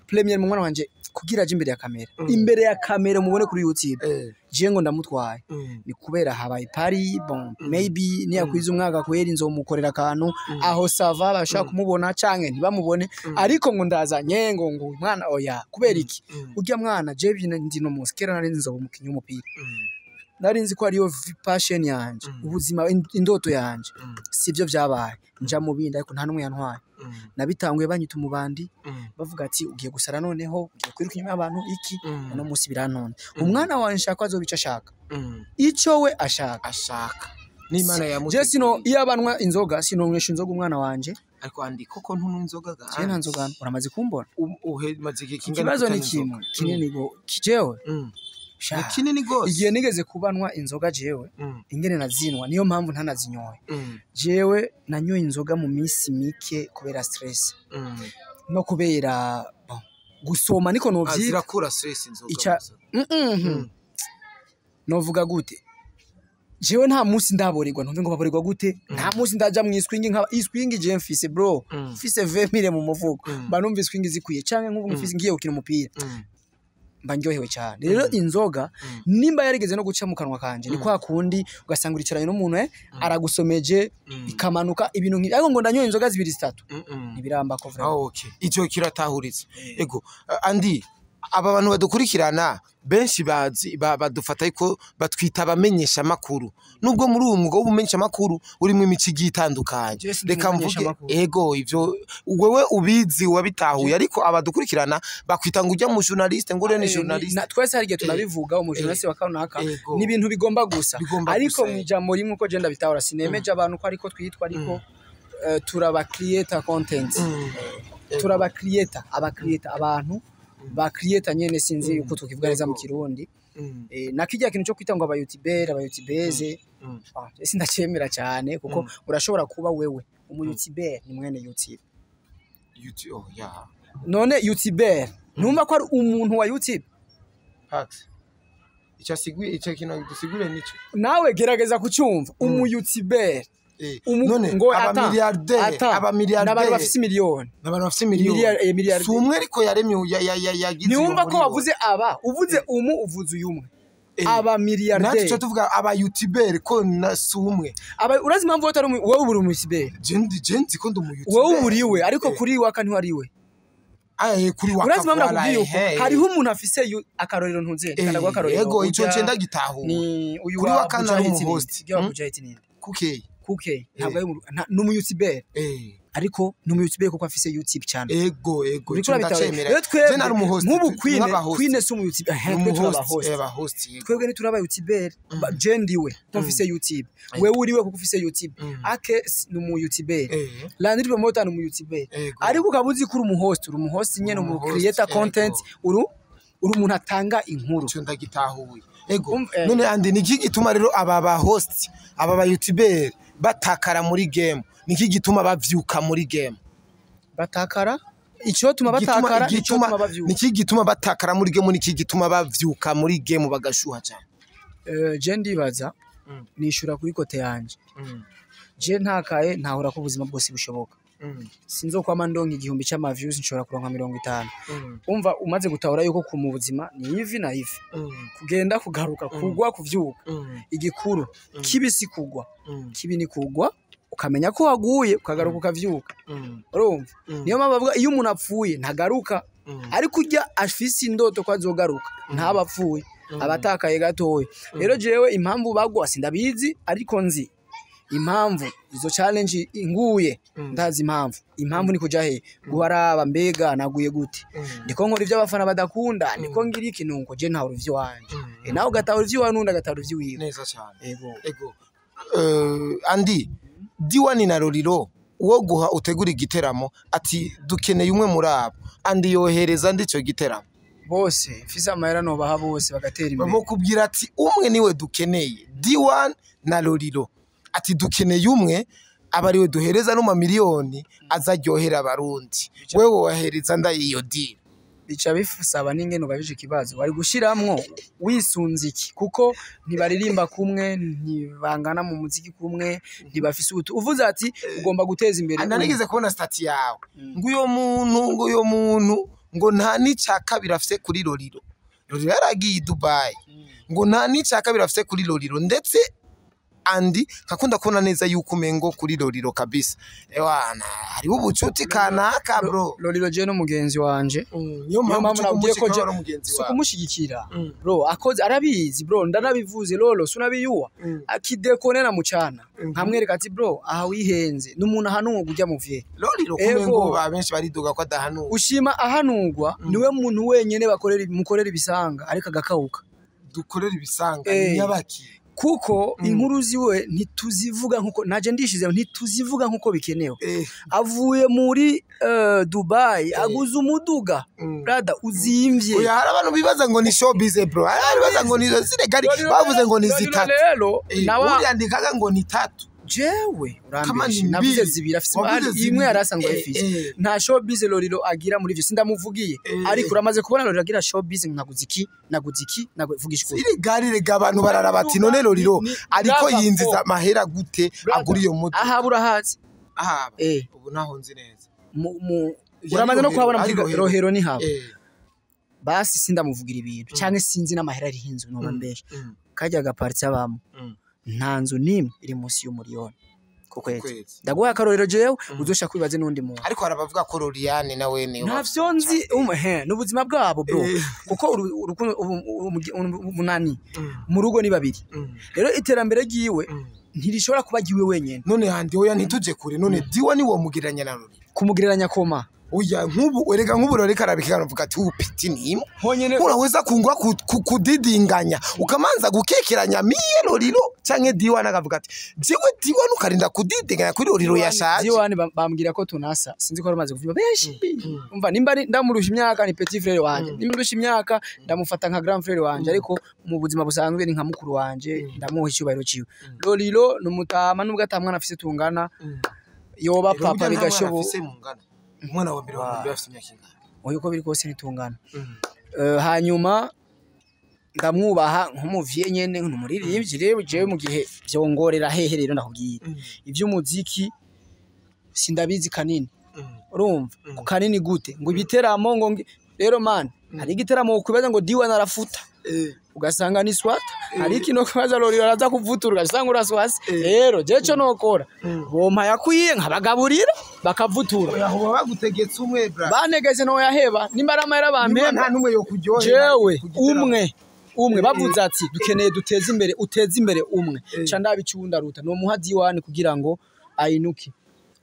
Speaker 2: première mu mwana wanje kugira aje imbere ya kamera, imbere ya kamera mubone kuri YouTube, je ngo ndamutwaye, ni kubera habaye party. Bon, maybe niyakwiza umwaka kweri nzomukorera akantu aho, ça va, bashaka kumubona canke ntibamubone, ariko ngo ndazanye ngo uyu mwana, oya. Kubera iki? Urya mwana, je ndi no munsi kera nari nzoba umukinyi w'umupira, nari nzi ko ariyo passion yanje, ubuzima, indoto yanje. Sivyo vyabaye, nja mu bindi, ariko nta n'umwe yantwaye. Nabitanguye banyita umubandi, bavuga ati ugiye gusara, noneho ugiye kwiruka inyuma y'abantu iki. Uno munsi birantonde. Umwana wanje nshaka azoba ico ashaka, ico we ashaka.
Speaker 1: Ashaka n'Imana.
Speaker 2: Je sino iyo abanwa inzoga, sinonywesha inzoga umwana wanje.
Speaker 1: Ariko Andi, koko ntunywa inzoga ga?
Speaker 2: Je nta nzoga, uramaze kumbona?
Speaker 1: Uhemaze igihe kingana
Speaker 2: Ikibazo ni
Speaker 1: kutanywa inzoga?
Speaker 2: kimwe kinini go jewe. Sha,
Speaker 1: Ni kinini gose.
Speaker 2: Igihe nigeze kubanwa inzoga jewe, ingene nazinwa, niyo mpamvu ntanazinyoye. Jewe nanyoye inzoga mu minsi mike kubera stress no kubera, bon, gusoma niko
Speaker 1: Ah,
Speaker 2: novyita.
Speaker 1: Zirakura stress inzoga gusa.
Speaker 2: Novuga gute? Jewe nta munsi ndaborerwa, ntumve ngo baborerwa gute. Nta munsi ndaja mu iswingi, nkaba iswingi je mfise, bro, mfise 20 000 mu mufuko, mba numva iswingi zikwiye, canke nk'ubu mfise ngiye gukina umupira, mba ndyohewe cyane. Rero inzoga nimba yarigeze no guca mu kanwa kanje, ni kwa kundi ugasanga uricaranye n'umuntu, aragusomeje, ikamanuka, ibintu nk'ibi, ariko ngo ndanyoye inzoga zibiri zitatu, ntibiramba ko
Speaker 1: Ah,
Speaker 2: vraiment.
Speaker 1: okay. Ico kiratahuritse. Ego, Andi, aba bantu badukurikirana benshi bazi badufata ariko batwita abamenyesha makuru, nubwo muri uwo mwuga w'ubumenyesha makuru urimo imico igiye itandukanye.
Speaker 2: Je sindi
Speaker 1: Reka mvuge
Speaker 2: umumenyeshamakuru.
Speaker 1: Ego, ivyo wewe ubizi wabitahuye, ariko abadukurikirana bakwita ngo ujya mu journaliste, ngo uriya ni journaliste.
Speaker 2: Twese hari igihe tunabivuga, umujournaliste wa kanaka.
Speaker 1: Ego.
Speaker 2: Ni ibintu bigomba gusa.
Speaker 1: Bigomba
Speaker 2: Ariko
Speaker 1: gusa,
Speaker 2: mu ijambo rimwe, uko genda bitahura, sinemeje abantu ko ariko twitwa, ariko turaba creator content, turaba creator, aba creator, abantu ba creator nyene, sinzi uko tukivuga neza mu Kirundi. Na kijya kintu cyo kwita ngo aba youtuber, aba youtubeze, sindacemera cyane, kuko urashobora kuba wewe umu youtuber ni mwene YouTube.
Speaker 1: YouTube, oh yeah.
Speaker 2: None youtuber ntumva ko ari umuntu wa YouTube?
Speaker 1: Pax. Icyo asigui, icyo kintu dusigure nico.
Speaker 2: Nawe gerageza kucyumva, umu youtuber
Speaker 1: None
Speaker 2: ngo
Speaker 1: aba
Speaker 2: ata
Speaker 1: milliardaire,
Speaker 2: ata
Speaker 1: aba milliardaire
Speaker 2: n'abantu bafise miliyoni.
Speaker 1: N'abantu bafise miliyoni.
Speaker 2: Miliyari.
Speaker 1: Si umwe ariko yaremye yagize
Speaker 2: Ntiwumva
Speaker 1: iyo
Speaker 2: ko
Speaker 1: miliyoni.
Speaker 2: wavuze aba, uvuze umu, uvuze uyu umwe, aba
Speaker 1: Natwe
Speaker 2: milliardaire.
Speaker 1: tuca tuvuga aba youtuber ko na si umwe.
Speaker 2: Aba, urazi impamvu wowe utari wowe uri umu youtuber?
Speaker 1: Je nzi ko ndi umu youtuber.
Speaker 2: Wowe uriwe, ariko kuri waka ntiwariwe.
Speaker 1: Ah, kuri waka.
Speaker 2: Urazi impamvu
Speaker 1: Voilà,
Speaker 2: nakubwiye uko? Hariho umuntu afise akarorero, ntuze reka ndaguha akarorero.
Speaker 1: Ego, ico
Speaker 2: Ujya
Speaker 1: nce ndagitahura.
Speaker 2: Ni uyu
Speaker 1: Kuri
Speaker 2: wa
Speaker 1: waka nari
Speaker 2: Bujahid.
Speaker 1: umu-host.
Speaker 2: Ninde? Ujya wa Bujahid ninde?
Speaker 1: Kuke.
Speaker 2: Kuke ntabwo ari ni umu youtuber, ariko ni umu youtuber kuko afise YouTube channel.
Speaker 1: Ego, ego,
Speaker 2: Uriko
Speaker 1: ico
Speaker 2: urabitahura?
Speaker 1: ndacemera.
Speaker 2: Rero twebwe
Speaker 1: Je nari umu host.
Speaker 2: nk'ubu Queen,
Speaker 1: Nk'aba-host.
Speaker 2: Queen si umu youtuber, twe turi aba host.
Speaker 1: Aba host, yego.
Speaker 2: Twebwe ntituraba youtuber. Je ndiwe kuko mfise YouTube, wewe uriwe kuko ufise YouTube, ake ni umu youtuber, Landry Promoter ni umu youtuber,
Speaker 1: Ego.
Speaker 2: ariko ukaba uzi ko uri umu host, uri umu host nyene, umu
Speaker 1: Umu host,
Speaker 2: creator
Speaker 1: ego.
Speaker 2: content, uri umuntu atanga inkuru.
Speaker 1: Ico ndagitahuye, ego.
Speaker 2: Um.
Speaker 1: None Andi, niki gituma rero aba ba host, aba ba youtuber batakara muri game? Niki gituma bavyuka muri game?
Speaker 2: Batakara, icyo tuma batakara, icyo tuma bavyuka.
Speaker 1: Niki gituma batakara muri game? Niki gituma bavyuka muri game bagashuha cyane?
Speaker 2: Je ndibaza nishura kuri côté yanje. Je ntakaye, ntahura ko ubuzima bwose bushoboka. Sinzokwama ndonka 1000 c'ama views, nshobora kuronka 50. Umva, umaze gutahura yuko ku mu buzima ni ivi na ivi, kugenda, kugaruka, kugwa, kuvyuka. Igikuru kibi si kugwa, kibi ni kugwa ukamenya ko waguye, ukagaruka, ukavyuka. Urumva, niyo mpamvu bavuga iyo umuntu apfuye ntagaruka, ariko urya afise indoto ko azogaruka ntaba apfuye, aba atakaye gatoya. Rero jewe impamvu bagwa sindabizi, ariko nzi Impamvu izo challenge inguye, ndazi impamvu ni kuja he guharaba mbega naguye gute, ndiko nkora ivyo abafana badakunda, ndiko ngira iki, nuko je ntahura ivyo wanje. Nawe ugatahura ivyo iwawe, n'undi agatahura ivyo iwiwe.
Speaker 1: Neza cyane.
Speaker 2: Ego.
Speaker 1: Ego. Andi Diwani na Roriro, uwo guha utegura igiteramo ati dukeneye umwe muri abo, Andi yohereza ndi ico giteramo?
Speaker 2: Bose, mfise amahera nobaha bose bagatera imbere.
Speaker 1: Bamukubwira ati umwe niwe dukeneye, D1 na Roriro, ati dukeneye umwe aba ariwe duhereza no mamiliyoni azaryohera Abarundi, wewe wahereza ndayiyo deal?
Speaker 2: Bica bifusaba n'ingene ubajije ikibazo, wari gushiramwo wisunze iki? Kuko ntibaririmba kumwe, ntibangana mu muziki kumwe, ntibafise ubutu uvuze ati ugomba guteza imbere umwe.
Speaker 1: Narigeze kubona statut yawe ngo uyo muntu, ngo uyo muntu ngo nta n'ica kabiri afise kuri Roriro. Roriro yaragiye i Dubai, ngo nta n'ica kabiri afise kuri Roriro. Ndetse Andi nkakunda kubona neza yuko umengo kuri Roriro kabisa, ewana, hariho ubucuti kanaka, bro.
Speaker 2: Roriro je n'umugenzi wanje.
Speaker 1: Niyo
Speaker 2: Niyo
Speaker 1: mpamvu
Speaker 2: mpamvu nabwiye ko
Speaker 1: ari umugenzi
Speaker 2: si
Speaker 1: wawe.
Speaker 2: Kumushigikira, bro, akoze arabizi, bro, ndanabivuze. Lolo sunabiyuwa akidekone na mucana, nkamwereka ati bro, aha wihenze, n'umuntu ahanurwa kujya mu vye.
Speaker 1: Roriro
Speaker 2: Ego.
Speaker 1: kumengo ba benshi bariduga ko adahanura.
Speaker 2: Ushima ahanurwa, niwe muntu wenyene bakorera mukorera ibisanga ariko agakawuka.
Speaker 1: Dukorera ibisanga? Nyabaki?
Speaker 2: Kuko inkuru ziwe ntituzivuga nkuko naje ndishize, ntituzivuga nkuko bikenewe. Avuye muri Dubai, aguze umuduga, brother, uzimvye.
Speaker 1: Oya, hari abantu bibaza ngo ni showbiz, bro. Hari abantu bibaza ngo ni zile gari bavuze ngo ni
Speaker 2: Roriro
Speaker 1: zitatu.
Speaker 2: Rero nawa
Speaker 1: Uriyandikaga ngo ni tatu.
Speaker 2: Jewe
Speaker 1: Kama
Speaker 2: urambeshe,
Speaker 1: ni
Speaker 2: navuze
Speaker 1: mbili.
Speaker 2: zibiri afise.
Speaker 1: Wavuze
Speaker 2: Hari
Speaker 1: zibiri.
Speaker 2: imwe yari asanzwe ayifise. Nta showbiz Loriro agira muri ivyo, sindamuvugiye. Ariko uramaze kubona Loriro agira showbiz, naguze iki, naguze iki, naguvugisha ukuri?
Speaker 1: Iri gari rega abantu barara bati none Loriro ariko
Speaker 2: Brother,
Speaker 1: yinjiza
Speaker 2: oh.
Speaker 1: amahera gute
Speaker 2: Brother,
Speaker 1: agura iyo moto?
Speaker 2: Aha urahazi?
Speaker 1: Ahaba? Ubu naho nzi neza.
Speaker 2: Mu
Speaker 1: Yari
Speaker 2: uramaze no
Speaker 1: Rohero,
Speaker 2: kuhabona
Speaker 1: ari
Speaker 2: muri
Speaker 1: Rohero.
Speaker 2: Rohero ni haba. Basi sindamuvugira ibintu canke sinzi n'amahera ari hinzu, noba mbesha. Kajya gapartsi abamo, nta nzu n'imwe iri munsi y'umuriyoni ku kwezi.
Speaker 1: Kwezi.
Speaker 2: Ndaguha akarorero jewe, uzosha kwibaze n'undi muntu.
Speaker 1: Ariko hari abavuga ko Loriane nawe ni
Speaker 2: Ntavyo nzi, he n'ubuzima bwabo, bro, kuko urukundo umunani mu rugo ni babiri. Rero iterambere ryiwe ntirishobora kuba ryiwe wenyene.
Speaker 1: None handi, oya, ntituje kure. None Diwa ni wo mugereranya na Lori?
Speaker 2: Kumugereranya koma?
Speaker 1: Oya, nk'ubu erega nk'ubu rero arabikana avuga ati upiti nimwe
Speaker 2: honyene.
Speaker 1: Unaweza kungwa kudidinganya ukamanza gukekeranya miye Loriro canke Diwa, nakavuga ati jewe Diwa nukarinda kudidinganya kuri Loriro yashaje.
Speaker 2: Diwani bambwira ko tunasa, sinzi ko bamaze kuvuga benshi. Umva, nimba ndamurusha imyaka ni petit frère wanje, nimba ndusha imyaka ndamufata nka grand frère wanje, ariko mu buzima busanzwe ni nka mukuru wanje, ndamuha icyubahiro ciwe. Loriro ni umutama, nubwo atamwana afise tungana, yoba papa bigashoboka.
Speaker 1: Umwana wa mbere wa mbere afite imyaka ingana?
Speaker 2: Oya, uko biri kose ntitungana. Hanyuma ndamwubaha nk'umuvye nyene, nk'umuririmbyi. Rero jewe mu gihe vyongorera hehe rero ndakubwira, ivy'umuziki sindabizi kanini. Urumva ku kanini gute ngo ibiteramo ngo rero man, hari igiteramo ukwibaza ngo Diwa narafuta, ugasanga ni swata. Hari ikintu kubaza Lori araza kuvutura, ugasanga uraswase. Rero je co nokora, bompa yakwiye nkabagaburira bakavutura.
Speaker 1: Oya, hoba bagutegetse umwe, bra.
Speaker 2: Banegeze no yaheba, nimba ari amahera
Speaker 1: Niba
Speaker 2: bampemba.
Speaker 1: Nta numwe yo kuryohera
Speaker 2: Jewe
Speaker 1: ku giteramo.
Speaker 2: umwe umwe bavuze ati dukeneye duteze imbere, uteze imbere umwe, ca ndabicunda ruta no muha Diwani kugira ngo ayinuke.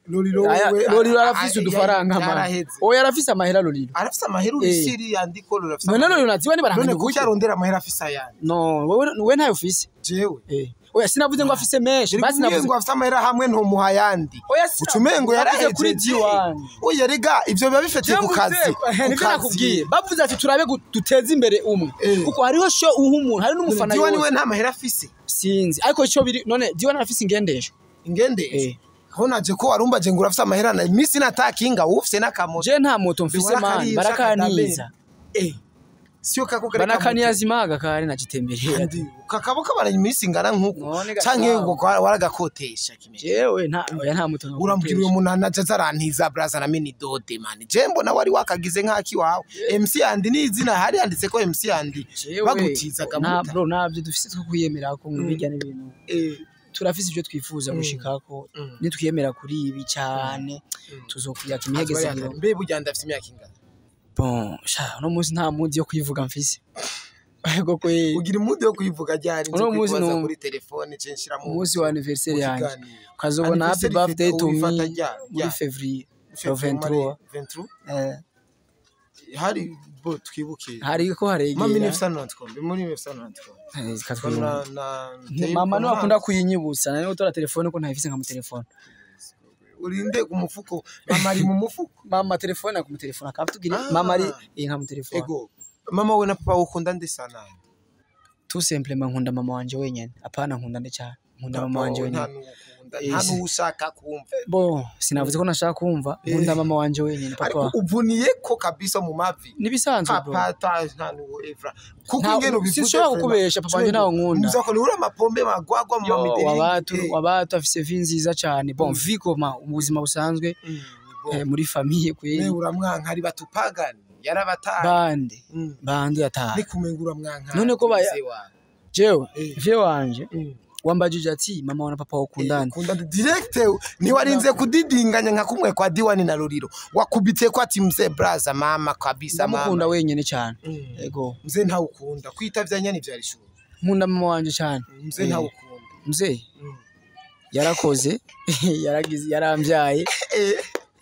Speaker 1: Loriro wewe
Speaker 2: Loriro arafise udufaranga man.
Speaker 1: Yaraheze.
Speaker 2: Oya, arafise amahera Loriro.
Speaker 1: Arafise amahera urisiri yandiko Loriro afise
Speaker 2: None
Speaker 1: amahera.
Speaker 2: Loriro na Diwani
Speaker 1: None
Speaker 2: baranganya
Speaker 1: kuki
Speaker 2: uburyo.
Speaker 1: arondera amahera afise ayandi?
Speaker 2: No, wewe ntayo ufise.
Speaker 1: Jewe?
Speaker 2: Oya, sinavuze ngo afise menshi, basi
Speaker 1: navuze
Speaker 2: navuze
Speaker 1: ngo afise amahera hamwe ntumuha ayandi.
Speaker 2: Oya,
Speaker 1: Ucumengo
Speaker 2: navuze
Speaker 1: yarahejeje.
Speaker 2: kuri Diwani.
Speaker 1: Oya rega ivyo biba bifatiye ku kazi. Ku
Speaker 2: Nivyo
Speaker 1: kazi.
Speaker 2: nakubwiye, bavuze ati turabe duteze imbere umwe, kuko hariho show uha umuntu, hari n'umufana
Speaker 1: Diwani
Speaker 2: yose.
Speaker 1: we nta mahera afise?
Speaker 2: Sinzi, ariko ico biri none Diwani arafise ingendesho.
Speaker 1: Ingendesho?
Speaker 2: Eh.
Speaker 1: Aho naje ko warumbaje ngo urafise amahera na imisi natakinga ufise n'akamoto.
Speaker 2: Je nta moto mfise man.
Speaker 1: Barakariza.
Speaker 2: Barakaniza.
Speaker 1: Sio kako kare.
Speaker 2: Banakaniyazima kare najitembereye.
Speaker 1: Kandi kakaba kabara iminsi ingana nkuko
Speaker 2: None
Speaker 1: canke
Speaker 2: gashawe.
Speaker 1: ngo waragakotesha kimwe?
Speaker 2: Jewe nta, oya, nta moto nokotesha.
Speaker 1: Urambwira uyu muntu anaje arantiza braza na mini dode man, je mbona wari wakagize nk'aki wawe MC Andi ni izina hari handitse ko MC Andi
Speaker 2: Jewe,
Speaker 1: bagutizaga
Speaker 2: nta
Speaker 1: muta.
Speaker 2: bro, ntabyo dufise two kwiyemera ko ngo bijya n'ibintu. Turafise ibyo twifuza gushikako, nitwiyemera kuri ibi cyane tuzokwiyaka imihegezero.
Speaker 1: Mbe burya ndafise imyaka ingana?
Speaker 2: Bon sha, uno munsi nta mudi yo kwivuga mfise. Yego kweli.
Speaker 1: Ugira mood yo kuyivuga ryari?
Speaker 2: Uno munsi
Speaker 1: Nzi
Speaker 2: no-
Speaker 1: kuri telefone ce nshira mu
Speaker 2: Umunsi wa anniversaire
Speaker 1: mu
Speaker 2: yanjye
Speaker 1: kiganiro.
Speaker 2: ukazobona happy
Speaker 1: Anniversaire
Speaker 2: birthday to me
Speaker 1: uyifata ryari?
Speaker 2: muri
Speaker 1: Ryari?
Speaker 2: février le
Speaker 1: February
Speaker 2: 23.
Speaker 1: 23.
Speaker 2: Eh,
Speaker 1: Hari bo twibuke
Speaker 2: hariko
Speaker 1: ma
Speaker 2: haregera.
Speaker 1: 1993, muri 1993.
Speaker 2: Eh, zikatwibuka.
Speaker 1: Na
Speaker 2: Mama niwe akunda kuyinyibutsa, nari gutora telefone ko ntayifise nkamutelefone.
Speaker 1: Urinde ku mufuko, mama ari mu mufuko.
Speaker 2: Mama telefone akumutelefona akatubwira.
Speaker 1: Ah.
Speaker 2: Mama ari nkamutelefone.
Speaker 1: Ego, mama we na papa ukunda nde sana?
Speaker 2: Tout simplement nkunda mama wanje wenyene, apana nkunda nde cyane, nkunda mama wanje
Speaker 1: Papa
Speaker 2: wenyene.
Speaker 1: nta n'uwukunda, nta n'uwushaka kumva.
Speaker 2: Bo sinavuze ko nashaka kumva, nkunda mama wanje wenyene, papa
Speaker 1: Ariko uvuniye ko kabisa mu mavi.
Speaker 2: Nibisanzwe bro.
Speaker 1: Papa ta nta n'uwo evra kuko ingene ubivuze
Speaker 2: Sinshobora
Speaker 1: vraiment,
Speaker 2: kukubesha, papa wanje ntawe nkunda.
Speaker 1: Muzako ni uri amapombe magwagwa mu
Speaker 2: Yo,
Speaker 1: mamideri.
Speaker 2: wabatu wabatu afise vie nziza cyane, bon vie koma ubuzima busanzwe, muri famille
Speaker 1: Ne
Speaker 2: kweli.
Speaker 1: uramwanka ari batupagani yarabataye.
Speaker 2: Bande bande yataye.
Speaker 1: Ni kumenga uramwanka.
Speaker 2: None ko
Speaker 1: mzee wawe.
Speaker 2: Jewe vie wanje wambajije ati mama na papa wakundana.
Speaker 1: Kunda direct, ntiwarinze kudidinganya nka kumwe kwa diwani na ruriro wakubitiye ko ati mzee braza mama kabisa mama.
Speaker 2: Ndamukunda wenyene cyane. Ego.
Speaker 1: Mzee ntawukunda kwita vyanya n'ivyari shuri.
Speaker 2: Nkunda mama wanje cyane.
Speaker 1: Mzee ntawukunda.
Speaker 2: Mzee yarakoze, yaragize, yarambyaye.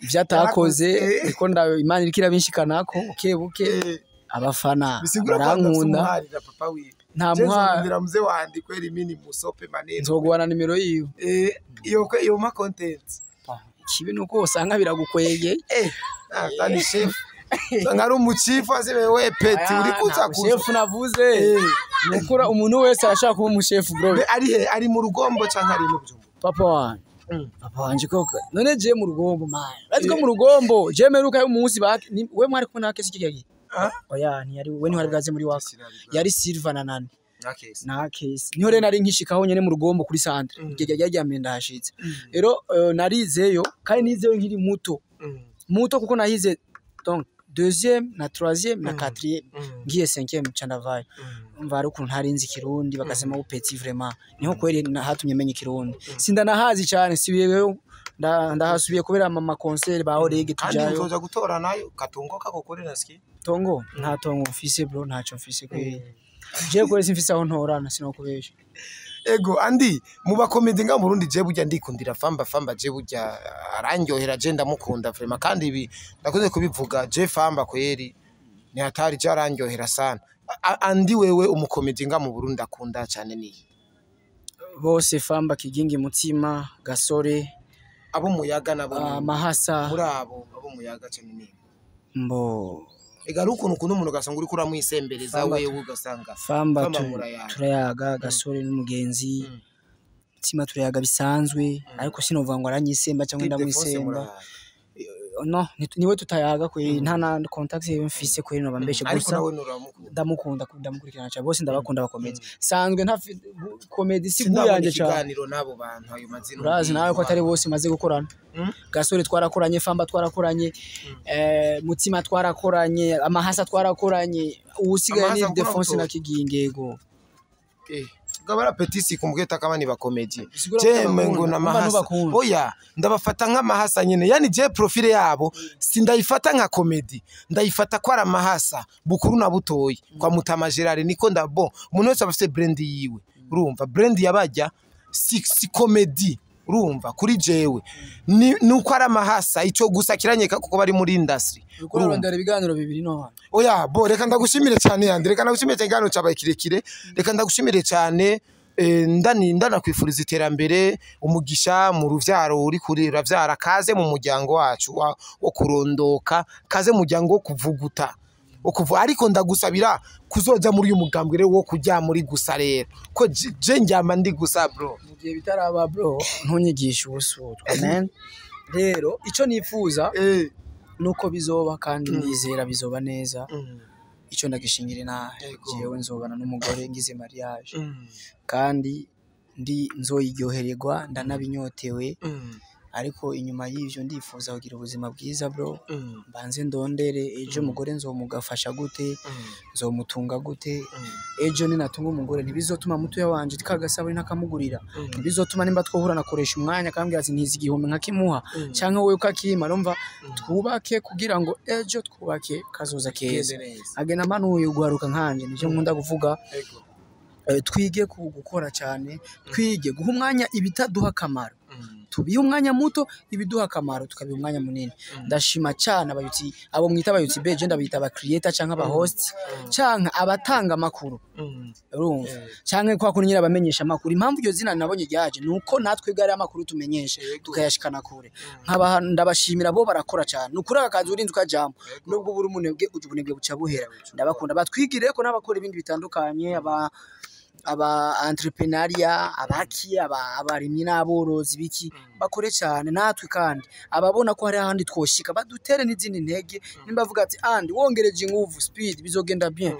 Speaker 2: Ibyo atakoze
Speaker 1: Yarakoze,
Speaker 2: niko Imana iriko irabishikanako buke buke. Abafana
Speaker 1: Bisigura ko
Speaker 2: barankunda.
Speaker 1: adamuharira papa wiwe.
Speaker 2: Nta muha.
Speaker 1: Nzongera mzee wandi kweli mini musope maneno.
Speaker 2: Nzoguhana nimero yiwe.
Speaker 1: Iyo kwe iyo ma content.
Speaker 2: Ikibi nuko usanga biragukwegeye.
Speaker 1: Tani chef. Usanga ari umuchifu aseme we peti uri kuza kuza.
Speaker 2: Shefu navuze nukura umuntu wese arashaka kuba umushefu bro.
Speaker 1: Be ari he, ari mu rugombo canke ari mu Bujumbura?
Speaker 2: Papa wanje, papa wanje koko none je mu rugombo man, urazi ko mu rugombo je meruka umunsi ba we mwari kumwe na kesi kigiye.
Speaker 1: Ah?
Speaker 2: Oya, ntiyari we, ntiyari bwaze muri waka, yari Silva na nani
Speaker 1: Nakese.
Speaker 2: Na kesi niho rero nari nkishikaho nyene mu rugombo kuri centre. Igihe rya ndahashitse rero, narizeyo kandi nizeyo nkiri muto muto kuko nahize donc deuxième na troisième na quatrième, ngiye cinquième ca ndavayo. Umva hari ukuntu ntari nzi ikirundi, bagasema petit vraiment, niho kweri hatumye menya ikirundi. Sindanahazi cyane, sibiyeyo ndahasubiye kubera mama concert ba Orege
Speaker 1: Kandi
Speaker 2: tujayo.
Speaker 1: uzoja gutora nayo katungo kako kuri nasikiye.
Speaker 2: Tongo nta tongo mfise bro, ntaco mfise kweri, je kweri simfise aho ntorana, sinokubesha.
Speaker 1: Ego andi mu bakomedi nga mu Burundi, je burya ndikundira Famba. Famba je burya arandyohera, je ndamukunda vraiment, kandi ibi ndakunze kubivuga, je Famba kweri ni hatari, je arandyohera sana. Andi wewe umukomedi nga mu Burundi akunda cyane ni?
Speaker 2: Bose, Famba, Kigingi, Mutima, Gasore.
Speaker 1: Abo muyaga nabo ni
Speaker 2: Mahasa.
Speaker 1: Muri abo muyaga cyane ni?
Speaker 2: Mbo
Speaker 1: Ega ari ukuntu ukunda umuntu ugasanga uriko uramwisembereza.
Speaker 2: Famba
Speaker 1: Wewe ugasanga
Speaker 2: Famba
Speaker 1: Famba murayaga.
Speaker 2: Turayaga, Gasore n'umugenzi. Mutima turayaga bisanzwe, ariko sinovuga ngo aranyisemba cyangwa
Speaker 1: Ildefonse
Speaker 2: ndamwisemba.
Speaker 1: murayaga.
Speaker 2: No, niwe tutayaga kweri, nta na contact yewe mfise kweri, noba mbeshe.
Speaker 1: Ariko
Speaker 2: Gusa
Speaker 1: nawe nuramukunda.
Speaker 2: Ndamukunda, ndamukurikirana cyane, bose ndabakunda abakomedi sanzwe, nta komedi si
Speaker 1: Sindabona
Speaker 2: yanje cyane.
Speaker 1: ikiganiro n'abo bantu ayo mazina.
Speaker 2: Urazi nawe ko atari bose maze gukorana. Gasore twarakoranye, Famba twarakoranye, Mutima twarakoranye, Amahasa twarakoranye, uwusigaye ni
Speaker 1: Amahasa
Speaker 2: Defonse
Speaker 1: mukora
Speaker 2: na Kigingego.
Speaker 1: Gabara petisi kumugeta kama ni bakomedi.
Speaker 2: Bisigura ko
Speaker 1: Je
Speaker 2: utabakunda.
Speaker 1: mengo na
Speaker 2: Umva
Speaker 1: mahasa.
Speaker 2: ntubakunda.
Speaker 1: Oya, ndabafata nk'amahasa nyene, yani je profile yabo sindayifata nka komedi, ndayifata ko ari amahasa bukuru na butoyi kwa Mutama Gerard, niko ndabo umuntu wese aba afise brand yiwe, urumva brand yabajya si komedi, urumva kuri jewe ni nuko ari amahasa, ico gusa kiranyeka kuko bari muri industry.
Speaker 2: Uriko urarondera ibiganiro bibiri no
Speaker 1: Oya bo, reka ndagushimire cyane yandi, reka ndagushimire cyane, ikiganiro cyabaye kirekire, reka ndagushimire cyane, ndani ndanakwifuriza iterambere, umugisha mu ruvyaro uri kuri uravyara, kaze mu muryango wacu wo kurondoka, kaze mu muryango wo kuvuguta wo kuvu, ariko ndagusabira kuzoja muri uyu mugambwe rero wo kujya muri gusa rero ko je njyama ndi gusa bro.
Speaker 2: Mu gihe bitaraba bro, ntunyigishe ubusutwa man. Rero ico nifuza nuko bizoba, kandi ndizera bizoba neza. Ico ndagishingira inahe.
Speaker 1: Yego.
Speaker 2: Jewe nzobana n'umugore ngize mariage, kandi ndi nzoyiryohererwa, ndanabinyotewe. Ariko inyuma y'ivyo ndifuza kugira ubuzima bwiza, bro. Mbanze ndondere ejo umugore nzomugafasha gute, nzomutunga gute. Ejo ninatunga umugore, ntibizotuma mutoya wanje kagasabuni ntakamugurira, ntibizotuma nimba twohura nakoresha umwanya akambwira ati ntizi 1000 nkakimuha, canke wowe ukakima. Urumva, twubake kugira ngo ejo twubake kazoza keza.
Speaker 1: Gende neza.
Speaker 2: Agenda mpanuye guharuka nkanje, nivyo nkunda kuvuga. Twige ku gukora cyane, twige guha umwanya ibitaduha akamaro, tubihe umwanya muto, ibiduha akamaro tukabiha umwanya munini. Ndashima cyane abayuti, abo mwita abayuti beje, ndabita aba creator canke aba host canke abatanga amakuru, urumva, canke kwa kundi nyine abamenyesha amakuru. Impamvu iryo zina nabonye ryaje ni uko natwe bwari amakuru tumenyesha tukayashikana kure. Nkaba ndabashimira, bo barakora cyane. Ni ukuri, aka kazi urinze ukajambo nubwo buri umunebwe, uje ubunebwe buca buhera. Ndabakunda, batwigire ko n'abakora ibindi bitandukanye, aba entrepreneuria, abaki, abarimyi n'aborozi biki, bakore cyane. Natwe kandi ababona ko hari ahandi twoshika, badutere n'izindi ntege. Nimba avuga ati andi wongereje inguvu, speed bizogenda bien,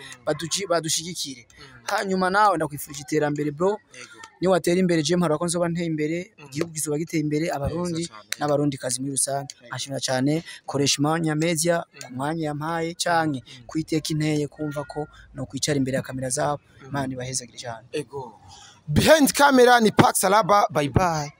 Speaker 2: badushigikire. Hanyuma nawe ndakwifurije iterambere, bro. Ni watera imbere, je mpara ko nzoba nteye imbere, igihugu kizoba giteye imbere, Abarundi n'Abarundi kazi muri rusange. Ashimira cyane Koresha Imwanya Media ku mwanya yampaye canke kwiteka inteye kumva ko no kwicara imbere ya kamera zabo. Imana ibahezagire cyane.
Speaker 1: Ego. Behind camera ni Pax Alaba. Bye bye.